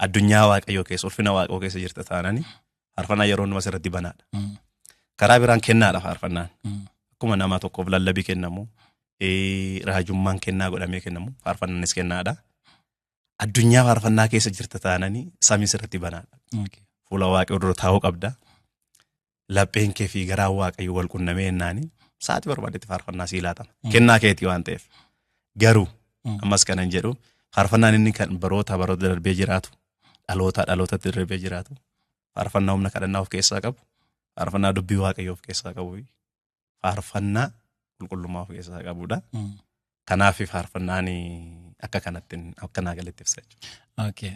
Addunyaa Waaqayyoo keessa, ulfina Waaqayyoo keessa jirta taanani, faarfannaa yeroo hundumaa sirratti banaadha. Karaa biraan kennaadha faarfannaan. Akkuma nama tokkoof lallabii kennamu, raajummaan kennaa godhamee kennamu, faarfannaanis kennaadha. Addunyaa faarfannaa keessa jirta taanani, samii sirratti banaadha. Fuula Waaqayyoo dura taa'uu qabda. Lapheen kee fi garaan Waaqayyoo wal qunnamee jennaani, sa'aatii barbaadetti faarfannaa sii laatama. Kennaa keetii waan ta'eef. Garuu ammas kanan jedhu, faarfannaan inni kan baroota baroota darbee jiraatu, dhaloota dhalootatti darbee jiraatu, faarfannaa humna kadhannaa of keessaa qabu, faarfannaa dubbii Waaqayyoo of keessaa qabu, faarfannaa qulqullummaa of keessaa qabudha. Kanaaf faarfannaan akka kanatti akka naa galetti ibsa jechuudha. Okay.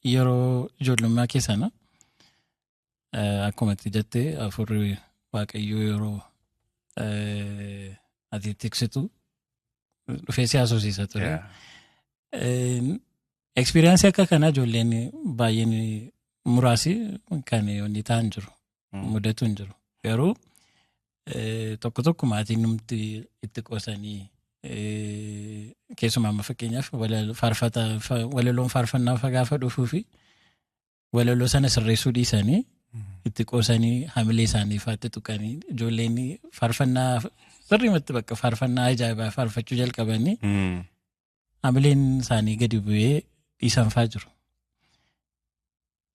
Yeroo ijoollummaa kee sana, akkuma itti jette, hafuurri Waaqayyoo yeroo ati tiksitu dhufee si haasofsiisa ture. Experience akka kanaa ijoolleen baay'een muraasi kan wanni ta'an jiru. Mudatu hin jiru. Garuu tokko tokko maatiin numti itti qoosanii, keessumaa amma fakkeenyaaf walaloon faarfannaa gaafa dhufuu fi walaloo sana sirreessuu dhiisanii itti qoosanii, hamilee isaanii faatti tuqanii, ijoolleen faarfannaa sirriimatti bakka faarfannaa ajaa'ibaa faarfachuu jalqabanii hamileen isaanii gadi bu'ee dhiisan faa jiru.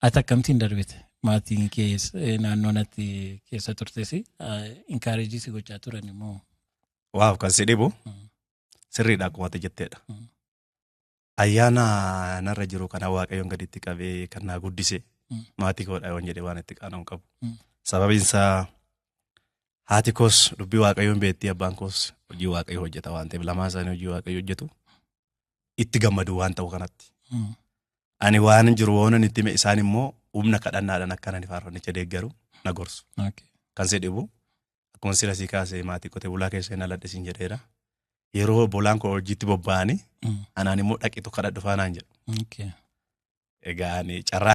Ati akkamtiin darbite? Maatiin kees naannoon ati keessa turtes encourage si gochaa turan immoo? Wow, kan si dhibu sirriidha akkuma ati jetteedha. Ayyaana narra jiru kana Waaqayyoon gaditti qabee kan naa guddise maatii koodha yoon jedhee waan itti qaana'u qabu. Sababiin isaa haati koos dubbii Waaqayyoon beektii, abbaan koos hojii Waaqayyoo hojjeta waan ta'eef, lamaan isaanii hojii Waaqayyoo hojjetu, itti gammadu waan ta'u kanatti. Ani waan jiru waan itti hime, isaan immoo humna kadhannaadhaan akka ani faarfannicha deeggaru na gorsu. Kan si dhibu, akkuma sila sii kaasee, maatii qotee bulaa keessa hin aladhe siin jedheera. Yeroo obbolaan koo hojiitti bobba'anii anaan immoo dhaqitu kadhadhu faanaan jedhu. Egaa ani carraa